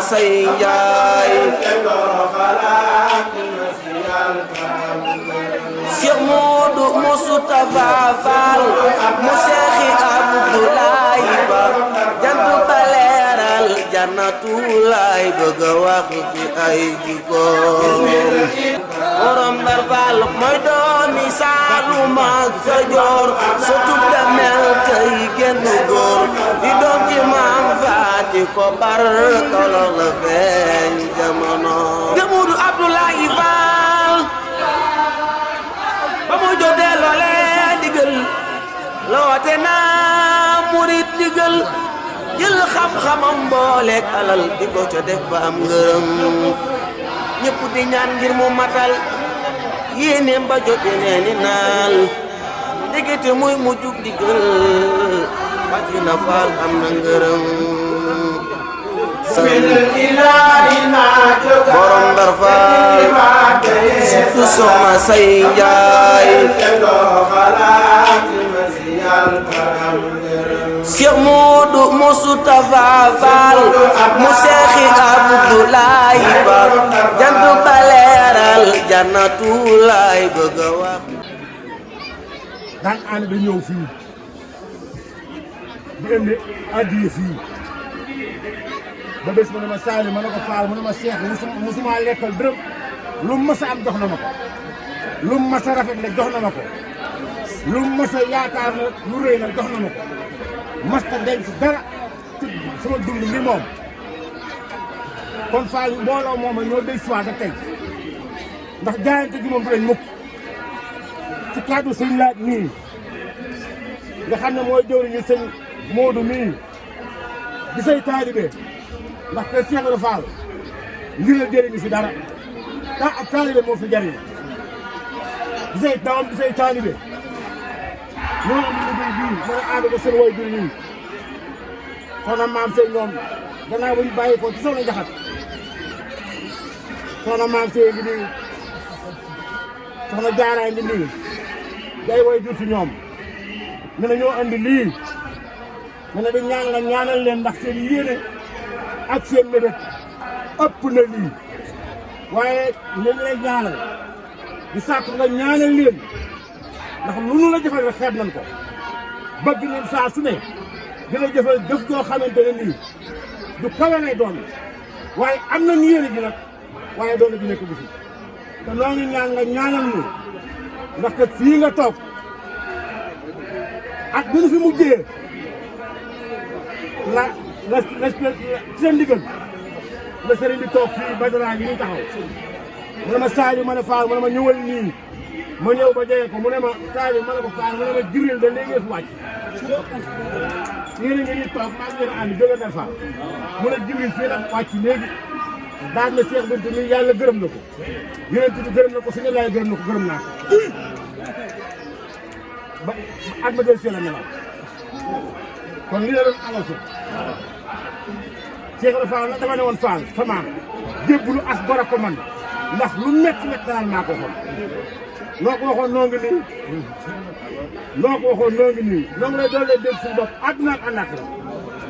say njaay Cheikh Modou Moustapha Fall mu Seexi Abdoulaye Ba jantu ba leeral jannatulaay bëgg a wax fi ay jikkoom borom Ndar Fall mooy doomi Saalum ak Kajoor sutub Damel kay genn góor di doom ci Maam Faati ko bar Kawlax la feeñ jamono Modou Abdoulaye Fall ba mu jotee loolee digal loote naa murit digal jël xam-xamam booleeg alal di ko ca def ba am ngërëm ñëpp di ñaan ngir mu matal yéeneem ba jote nee ni naal diggante muy mujjug digal wàcc na Faal am na ngërëm borom Ndar Faal surtout soxna say njaay Cheikh Modou Moustapha Fall mu Seexi Abdoulaye Ba jantu ba leeral jannatulaay bëgg a wax daan ànd di ñëw fii di indi addiya fii ba bés mu ne ma Saliou ma ne ko Fall mu ne ma Cheikh musuma lekkal dërëm lu mu mës a am jox na ma ko lu mu mës a rafet la jox na ma ko lu mu mës a yaakaar na lu rëy la jox na ma ko masta denc dara ci sama dund li moom kon Fall mbooloo moom ñoo day soit ak tey ndax jaayante gi moom du leen mukk ci kàddu sëñ laaj nii nga xam ne mooy jëwriñu sëñ Modou mii di say taalibe ndax te Cheikh Ibra Fall ngir la jëriñu si dara ta ak taalibe moo fi jëriñ di say doom di say taalibe ñoo am liggéey bii mooy ànd ko seen way jur yi soxna maam seen ñoom gannaaw bu ñu bàyyi ko ci soxna Jaxat soxna maam seen ngi nii soxna jaaraay ngi nii day way jur si ñoom ne na ñoo andi lii ne na di ñaan nga ñaanal leen ndax seen yéene ak seen mébét ëpp na lii waaye ñu ngi lay ñaanal di sàkk nga ñaanal leen ndax lu nu la jëfal rek xeeb nañ ko bëgg nañ saa su ne dina jëfal jëf joo xamante ne nii du kawe lay doon waaye am na ni yéene ji nag waaye doon na di nekk bu fi te noo ngi ñaan nga ñaanal ñu ndax kat fii nga toog ak bu ñu fi mujjee la seen ndigal la sëriñ bi toog fii Badara yi ñu taxaw mu ne ma Saliou ma ne Fall mu ne ma ñëwal nii ma ñëw ba jege ko mu ne ma Saliou ma ne ko Fall mu ne ma Jibril da léegi fi wàcc yéen a ngi nii toog maa ngi leen ànd jóge Ndar Fall mu ne Jibril fii nag wàcc léegi daal na Cheikh Bintou mi yàlla gërëm na ko yéen bi gërëm na ko suñu laay gërëm na ko gërëm naa ko ba at ma del sela nelaw kon li la doon annoncé Cheikh Ibra Fall nag dama ne woon Fall sama jébbalu as gor a ko man ndax lu métti métti naan maa ko xool noo ko waxoon noo ngi nii noo ko waxoon noo ngi nii noo ngi lay doon lay dégg suñu bopp àdduna ak àllaaxira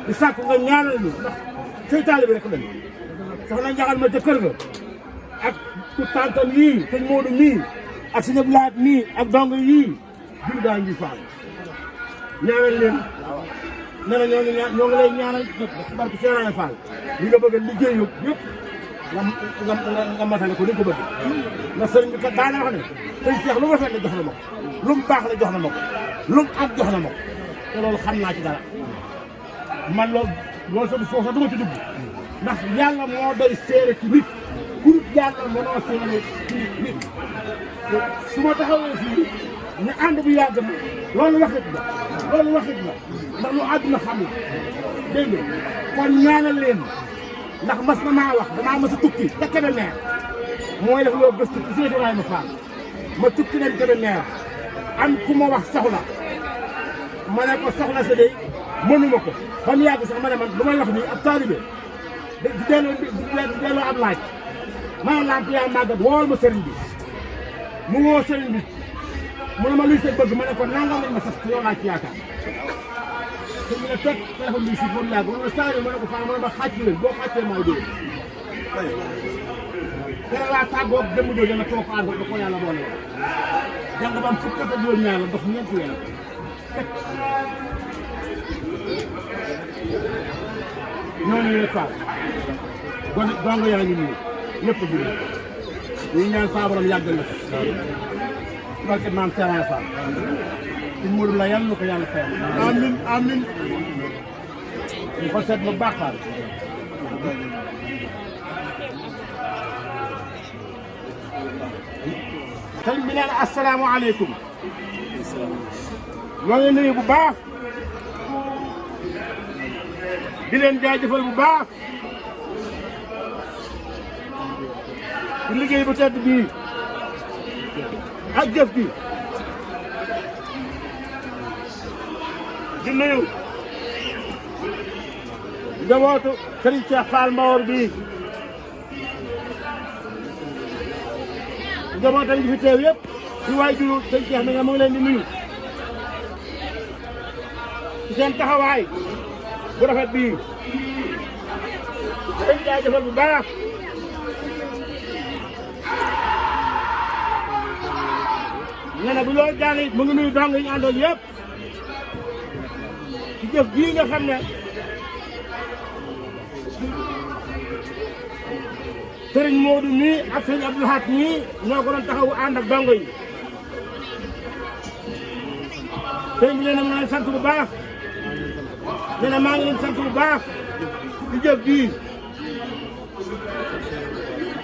di sàkku nga ñaanal ñu ndax say taalibe rek lañ soxna Njaxal ma ca kër ga ak ku tantam yii sëñ Modou mii ak sëñ Blaat mii ak dong yii jur daa ngi Fall ñaanal leen nee na ñoo ngi lay ñaanal barke Serigne Fall li nga bëgg a liggéey yëpp nga matale ko ni nga ko bëgg ndax sëriñ bi kat daana wax ne sëñ Cheikh lu mu rafet la jox na ma ko lu mu baax la jox na ma ko lu mu am jox na ma ko te loolu xam naa ci dara man loolu sama foofu du ma ci dugg ndax yàlla moo doy seere ci nit ku yàlla mënoo seere ci nit su ma taxawee fii ñu ànd bu yàgg na loolu waxit la ndax lu àdduna xam la dégg nga kon ñaanal leen ndax mas na maa wax damaa mas a tukki ca Kébémer mooy def loo gëstu ci Cheikh Ibrahima Fall ma tukki leen Kébémer am ku ma wax soxla ma ne ko soxla sa de mënuma ko ba mu yàgg sax ma ne man lu may wax nii ab taalibe di delloo ab laaj ma ne lamp yaa màggat wool ma sëriñ bi mu woo sëriñ bi mu ne ma luy sa bëgg ma ne ko nangam lañ ma sax ci yow laa ci yaakaar sëñ bi ne toj téléphone bi si foofu laa ko ma saa ma ne ko faa ma ne ma xàcc leen boo xàccee maay dóor te laa tàggoo dem dóor dana toog ànd da ko yàlla boole jàng ba am fukki at ak juróom-ñaar la dox ñeenti weer ñooñu ne Fall kon dong yaa ngi nii ñëpp bi ñu ñaan saa borom yàggal la barke maam Serigne Fall ci Modou la yàlla na ko yàlla fayal amin amin ñu ko seet bu baax Fall sëñ bi neen asalaamaaleykum ñoo ngi nuyu bu baax di leen jaajëfal bu baax ci liggéey bu tedd bii ak jëf gi di nuyu njabootu Serigne Cheikh Fall Mbawar bii njabootam gi fi teew yëpp ci waajuru sëñ Cheikh mi nga mu ngi leen di nuyu ci seen taxawaay bu rafet bii dañ jaajëfal bu baax nee na bu loolu jàng mu ngi nuyu dong yi ñu àndoon yëpp ci jëf bii nga xam ne Serigne Modou nii ak Serigne Abdou Lahad nii ñoo ko doon taxawu ànd ak dongo yi Serigne bi nee na mu ngi leen sant bu baax nee na maa ngi leen sant bu baax ci jëf bii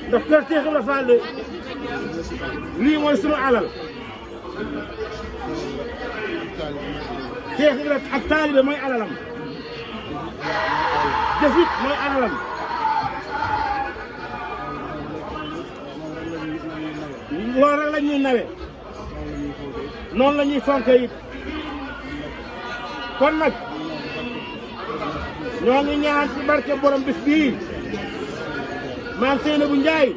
ndax kër Cheikh Ibrahima Fall lii mooy sunu alal Cheikh Ibrahima ak taalibe mooy alalam jëfit mooy alalam loolu rek la ñuy nawe noonu la ñuy fonke it kon nag ñoo ngi ñaan ci barke borom bis bii maam Seynabou Ndiaye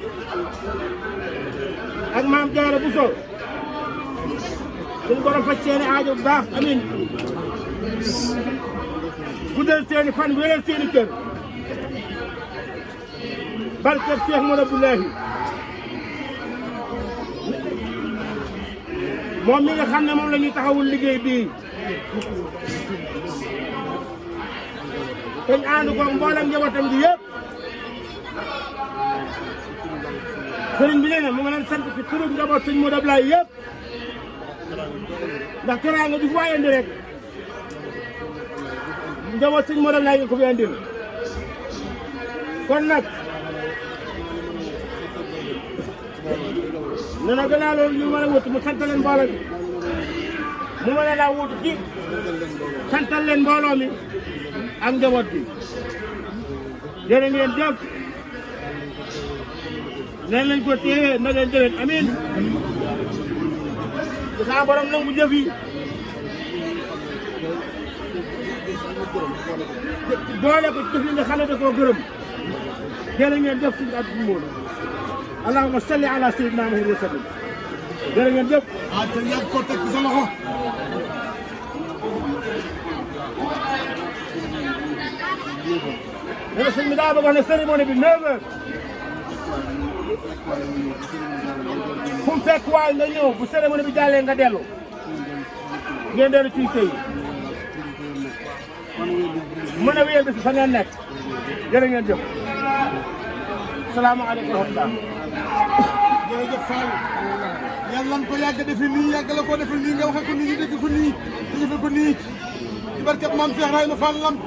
ak maam Diarra Bousso suñu borom faj seeni aajo bu baax amiin guddal seeni fan wéral seeni kër barke Cheikh Modou Lahi moom mi nga xam ne moom la ñuy taxawul liggéey bii te ñu ànd ko mboolem njabootam gi yëpp sëriñ bi nee na mu ngi leen sant ci turu njaboot sëñ Modou Lahi yëpp ndax teraanga du fi waay indi rek njaboot sëñ Modou Lahi nga ko fi indil kon nag nee na gannaaw loolu ñu mën a wut mu santal leen mbooloo mi mu mën a laa wut ci santal leen mbooloo mi ak njaboot bi jërë ngeen jëf nee nañ ko téye na ngeen déwén amiin sa borom nangu jëf yi boole ko jëf yi nga xam ne da koo gërëm jërë ngeen jëf suñu at bi moom allahumma salli ala sayyidina Muhammad wa sallam jërë ngeen jëf te yàgg ko teg sa loxo nee sëñ bi daa bëgg wax ne cérémonie bi 9h fu mu fekk waay nga ñëw bu cérémonie bi jàllee nga dellu ngeen dellu ciy sëy mën a wéyal bis fa ngeen nekk jërë ngeen jëf salaamaaleykum wa rahmatulah. jërëjëf Fall yàlla na ko yàgg defi nii yàgg la ko defi nii nga waxe ko nii ñu dégg ko nii ñu defe ko nii ci barkeb maam Cheikh Ibrahima Fall Lamp